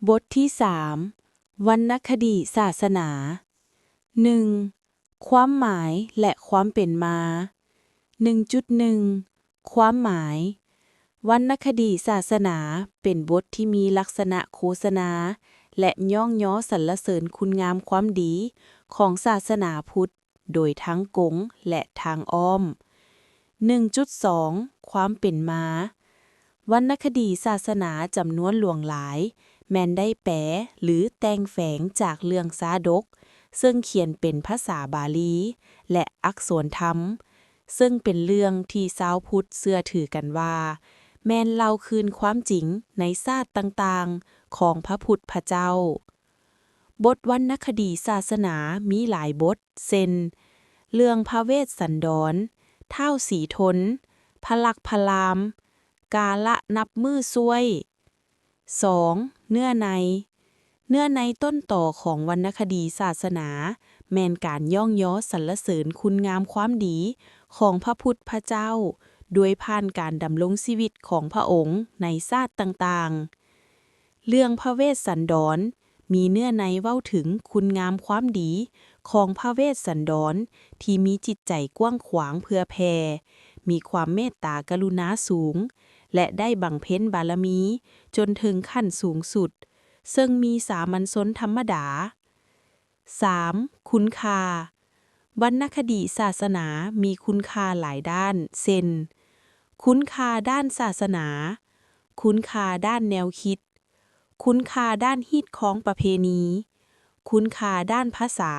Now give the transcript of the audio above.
ບົດທີສາມ ວັນນະຄະດີສາສະໜາ. ໜຶ່ງ ຄວາມໝາຍ ແລະ ຄວາມເປັນມາ. ໜຶ່ງຈຸດໜຶ່ງ ຄວາມໝາຍ. ວັນນະຄະດີສາສະໜາເປັນບົດທີ່ມີລັກສະນະໂຄສະນາ ແລະ ຍ້ອງຍໍສັນລະເສີນຄຸນງາມຄວາມດີຂອງສາສະໜາພຸດ ໂດຍທາງກົງ ແລະ ທາງອ້ອມ. ໜຶ່ງຈຸດສອງ ຄວາມເປັນມາ. ວັນນະຄະດີສາສະໜາຈຳນວນຫຼວງຫຼາຍ ແມ່ນໄດ້ແປ ຫຼື ແຕ່ງແຝງຈາກເລື່ອງຊາດົກ ເຊິ່ງຂຽນເປັນພາສາບາລີ ແລະ ອັກສອນທຳ, ເຊິ່ງເປັນເລື່ອງທີ່ຊາວພຸດເຊື່ອຖືກັນວ່າ ແມ່ນເລົ່າຄືນຄວາມຈິງໃນຊາດຕ່າງໆຂອງພະພຸດພະເຈົ້າ. ບົດວັນນະຄະດີສາສະໜາມີຫຼາຍບົດ ເຊັ່ນ ເລື່ອງພະເວດສັນດອນ, ທ້າວສີທົນ, ພະລັກພະລາມ, ກາລະນັບມື້ຊ່ວຍ. ສອງ ເນື້ອໃນ. ເນື້ອໃນຕົ້ນຕໍຂອງວັນນະຄະດີສາສະໜາ ແມ່ນການຍ້ອງຍໍສັນລະເສີນຄຸນງາມຄວາມດີຂອງພະພຸດພະເຈົ້າ ດ້ວຍຜ່ານການດຳລົງຊີວິດຂອງພະອົງໃນຊາດຕ່າງໆ. ເລື່ອງພະເວດສັນດອນ ມີເນື້ອໃນເວົ້າເຖິງຄຸນງາມຄວາມດີຂອງພະເວດສັນດອນທີ່ມີຈິດໃຈກວ້າງຂວາງເຜື່ອແຜ່, ມີຄວາມເມດຕາກະລຸນາສູງ ແລະ ໄດ້ບຳເພັນບາລະມີຈົນເຖິງຂັ້ນສູງສຸດ, ເຊິ່ງມີສາມັນຊົນທຳມະດາ. ສາມ ຄຸນຄ່າ. ວັນນະຄະດີສາສະໜາມີຄຸນຄ່າຫຼາຍດ້ານ ເຊັ່ນ ຄຸນຄ່າດ້ານສາສະໜາ, ຄຸນຄ່າດ້ານແນວຄິດ, ຄຸນຄ່າດ້ານຮີດຄອງປະເພນີ, ຄຸນຄ່າດ້ານພາສາ,